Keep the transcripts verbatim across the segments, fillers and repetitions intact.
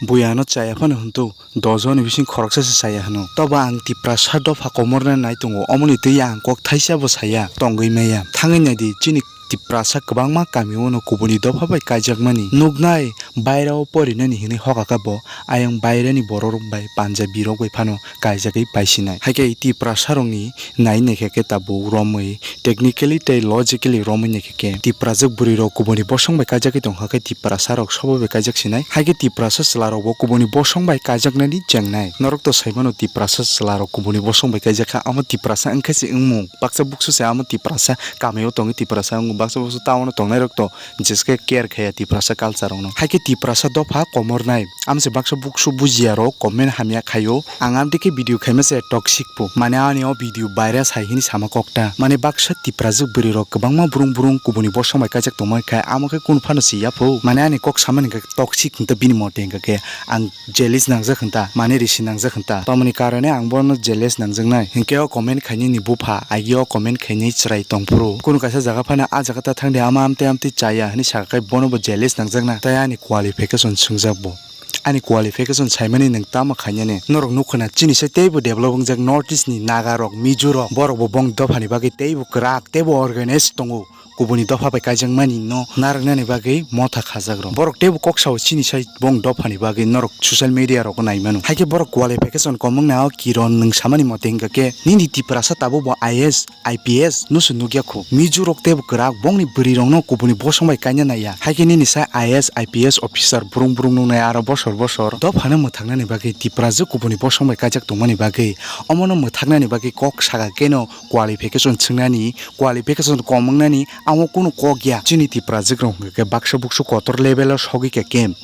Buya ano chaya phano hwntu, dojo ni bising khoroksa se chaya hwno. Tobo ang Tiprasa dopha komorna nai tongo, omoni twi ang kok thaisa bo saya, tongwi maya. Thangwi naidi, chini Tiprasa kwbangma kami o no kubuni dopha bai kaijakmani nuknai, bairao porinani hinwi hokha khe bo ayang bairani bororok bai, Punjabi rok bai phano kaijagwi paisinai. Haikhe Tiprasa rokni nai naikha khe tabuk romwi, technically tei logically romwi naikha khe Tiprajwk bwrwi rok kubuni bosong bai kaijagwi tongkha khe Tiprasa rok sobo bai kaijak sinai. Haikhe Tiprasa chwla rok bo kubuni bosong bai kaijaknani chengnai. Norok to saimano Tiprasa chwla rok kubuni bosong bai kaijakha, amo Tiprasa wngkhe se wngmung. Baksa buksu se amo Tiprasa kamio tongwi Tiprasa wngmung, baksa buksu town o tongnai rok to jeske care khaya Tiprasa culture rokno. Haikhe Tiprasa dopha komornai. Amse baksa buksu bujiya rok comment hamya khaio. Ang amtwi khe video khaima se toxic po. Mane ani o video viral sai hini sama kokta. Mane baksa Tiprajwk bwrwi rok kwbangma brung brung kubuni bosong bai kaijak tongma khe amo khe kunu phano si ya pho. Mane ani kok samani khe toxic hwnta bini mote hwnkha khe ang jealous nangjak hwnta, mane risi nangjak hwnta. Tamoni karone ang bono jealous nangjaknai. Hinkhe o comment khainani bupha, agi o comment khainai chwrai tongphuru. Kunu kaisa jaga phano a jaga ta thangdi ama amtwi amtwi chaya hwnwi sakha khe bono bo jealous nangjakna. Tai ani qualification swngjak bo. Ani qualification saimani nwng tamo khainani? Norok nukhuna chini sai teibo develop wngjak North East ni Naga rok, Mizo rok, borok bo bong dophani bagwi teibo kwrak, teibo organize tongo. Kubuni dopha bai kaijakmani no narwknani bagwi motha khajak rok. Borok teibo kok sao chini sai bong dophani bagwi norok social media rogo nai mano. Haikhe borok qualification kom wngna o Kiron nwng samani mote hwnkha khe nini Tiprasa tabuk bo I A S, I P S no se nukya khu. Mizo rok teibo kwrak bongni bwrwi rokno kubuni bosong bai kaina naiya. Haikhe nini sai I A S, I P S officer brung brung nuknai aro bosor bosor dophano mwthaknani bagwi Tiprajwk kubuni bosong bai kaijak tongmani bagwi omono mwthaknani bagwi kok saka keno qualification swngnani, qualification kom wngnani amo kunu kok ya. Chini Tiprajwk rok hwnkha khe baksa buksu kotor level o sogwi kha khe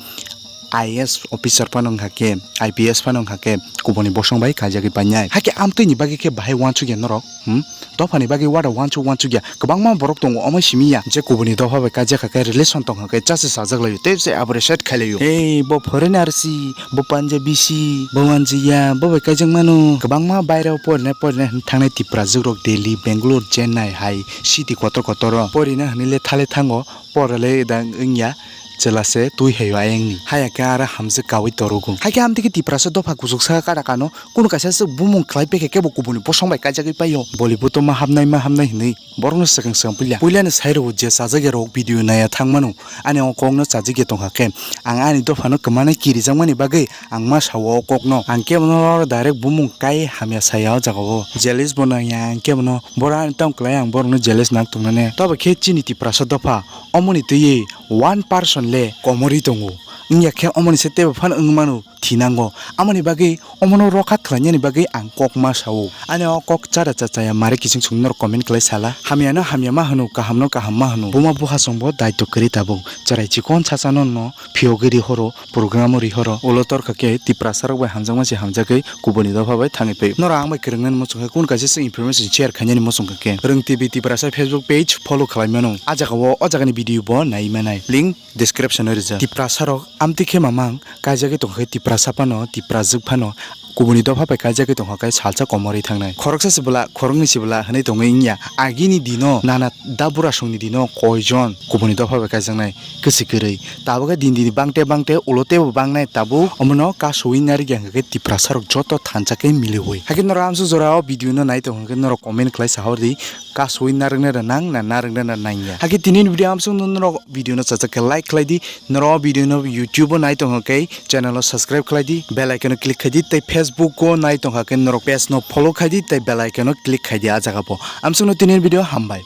I A S officer phano wngkha khe, I P S phano wngkha khe kubuni bosong bai kaijagwi painai. Haikhe amtwini bagwi khe bahai uansukya norok? Hmm? Dophani bagwi wada uansuk uansukya. Kwbangma borok tongo omo simiya je kubuni dopha bai kaijakha khe relation tongkha khe chasi sajak laio tei se abo reset khai laio. Ei bo foreigner si, bo Punjabi si, bo wanjiya, bo bai kaijak mano. Kwbangma baireo porinai porinai hwnwi thangnai Tiprajwk rok Delhi, Bangalore, Chennai hai city kotor kotor o porina hwnwi le thale thango, pora le da wngya, chwla se twi hai o ayang ni. Haya khe aro hamjwk kaui torogo. Haikhe amtwi khe Tiprasa dopha kuchuk saka kada kano, kunu kaisa se bumung khlai pekhe kebo kubuni bosong bai kaijagwi paio. Bollywood o ma hapnai ma hapnai hwnwi borokno swkang swkang puila. Puilani sai rwo je chajak ya rok video naiya thang mano. Ani o kokno chajak ya tongkha khe ang ani dophano kwmana kirijakmani bagwi ang ma sao o kokno. Ang kebono direct bumung kai hamya saya o jaga o. Jealous bo nangya ang kebono. Boro ani tong kwlai ang borokno jealous nang tongnani. Tobo khe chini Tiprasa dopha omoni twiwi one person le komorwi tongo. Wngya khe omoni se teibo phano wng mano thinango. Amoni bagwi omono rokha khlainani bagwi ang kok ma sao. Ani o kok chara cha chaya mare kiching chwng norok comment khlai sala. Hamyano hamya ma hwno, kahamno kaham ma hwno. Buma buha chwngbo daitw kwrwi tabuk. Chwrai chikon sachano no phiyogwi rihoro, program o rihoro. Ulo torkha khe Tiprasa rok bai hamjakma se hamjagwi kubuni dopha bai thangwi phaio. Norok ang bai kwrwngnani muchung khe kunu kaisa se information share khainani muchung kha khe Rwng T V Tiprasa Facebook page follow khlai mano. A jaga o o jagani video bo nai manai. Link description o rijak. Tiprasa rok amtwi khe mamang kaijagwi tongkha khe Tiprasa phano, Tiprajwk phano kubuni dopha bai kaijagwi tongkha khe salsa komorwi thangnai. Khoroksa se bwla, khoroknwi se bwla hwnwi tongwi wngya. Agini dino nana da burasongni dino koijon kubuni dopha bai kaijaknai kwswi kwrwi. Tabuk khe din din bangte bangte ulo teibo bangnai tabuk omono kasowi narikya hwnkhe Tiprasa rok joto thansa khe miliwi. Haikhe norok amsuk jora o video no nai tong hwnkhe norok comment khlai sahordi. Kasui narwknai rwnang na narwknai rwnang ya. Hakhe tini ni video amsuk no norok video no chajak khe like khlai di. Norok video no YouTube o nai tong khe channel o subscribe khlai di, bell icon o click khai di, tei Facebook o nai tong khe norok page no follow khai di, tei bell icon o click khai di a jaga bo. Amsuk no tini ni video hambai.